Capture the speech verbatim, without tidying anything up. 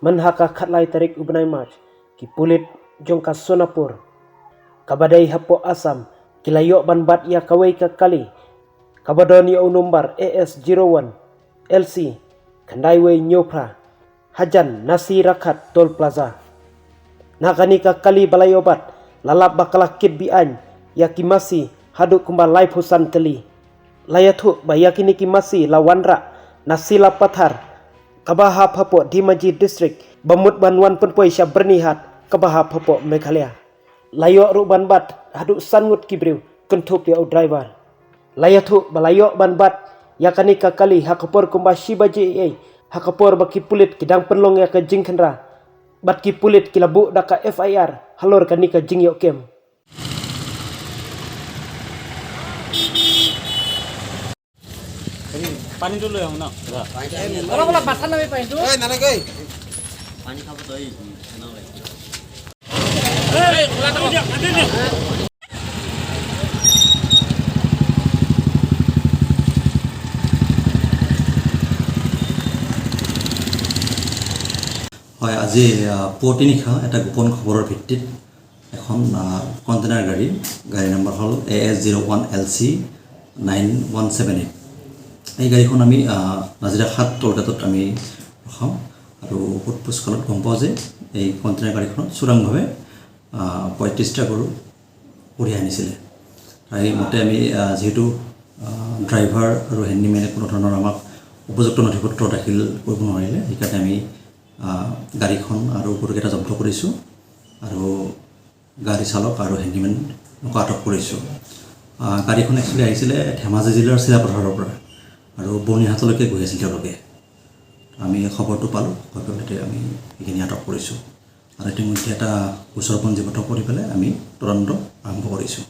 Mynha ka khatlai tarik u bnai March, ki pulit jong ka Sonapur, kaba dei hapoh Assam, ki la ïoh ban bat ïa kawei ka kali, kaba don ïa u nombar A S zero one L C khyndai wei hynñiew phra, hajan Nasi Rakhat Toll Plaza. Na kane ka kali ba la ïoh bat, la lap ba ka la kit beaiñ ïa ki masi haduh kumba laiphew san tylli. La ïathuh ba ïa kine ki masi la wanrah na Sila Pathar, kaba hap hapoh Dhemaji District, ba mut ban wan pynpoi sha Byrnihat, kaba hap hapoh Meghalaya. La ïoh ruh ban bat haduh san ngut ki briew, kynthup ïa u driver. La ïathuh ba la ïoh ban bat ïa kane ka kali ha ka por kumba shi baje eiei, ha ka por ba ki pulit ki dang pynlong ïa ka jingkhynra, bad ki pulit ki la buh da ka F I R halor kane ka jingïoh kem. Pani tu lo yang mana? Kalau kalau patah nabi pani tu. Eh, nana kai. Pani kau betul ini. হয়, আজি আহ, পুৱতি নিশা এটা গোপন খবৰৰ ভিত্তিত এখন আহ, কণ্টেইনাৰ গাড়ী, গাড়ী নম্বৰ হ'ল এ এছ জিৰ' ওৱান এল চি নাইন ওৱান ছেভেন এইট। এই গাড়ীখন আমি আহ, নাজিৰাঘাট টোল গেটত আমি ৰখাওঁ আৰু সোধ পোছকালত গম পাওঁ যে এই কণ্টেইনাৰ গাড়ীখনত চোৰাংভাৱে আহ, পঁয়ত্ৰিশটা গৰু কঢ়িয়াই আনিছিলে। তাৰে মতে আমি আহ, যিহেতু আহ, ড্ৰাইভাৰ আৰু হেণ্ডিমেনে কোনো ধৰণৰ আমাক উপযুক্ত নথি পত্ৰ দাখিল কৰিব নোৱাৰিলে, সেইকাৰণে আমি আহ, গাড়ীখন আৰু গৰুকেইটা জব্দ কৰিছোঁ আৰু গাড়ী চালক আৰু হেণ্ডিমেনকো আটক কৰিছোঁ। আহ, গাড়ীখন একচুৱেলি আহিছিলে ধেমাজি জিলাৰ চিলাপথাৰৰ পৰা আৰু বৰ্ণিহাটলৈকে গৈ আছিল তেওঁলোকে। আমি খবৰটো পালোঁ, খবৰ পাওঁতে আমি সেইখিনি আটক কৰিছোঁ আৰু ইতিমধ্যে এটা গোচৰ পঞ্জীবদ্ধ কৰি পেলাই আমি তদন্ত আৰম্ভ কৰিছোঁ।